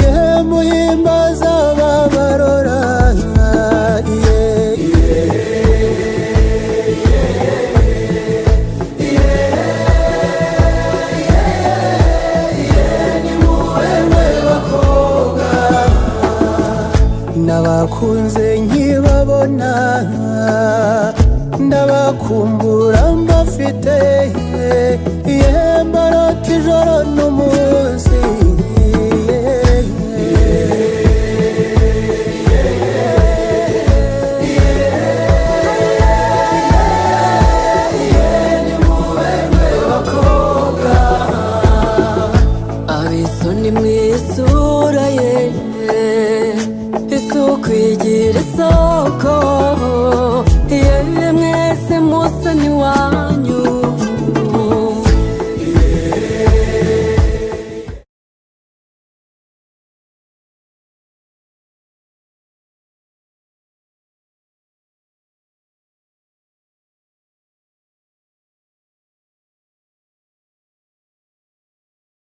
Ye muhimbaza babarora, ye. Nimubewe bakobwa, nabakunze nkibabona, ndabakumbura mbafite, ye mbarota ijoro n'umunsi. Abisoni mu isura ye, isuku igira isoko.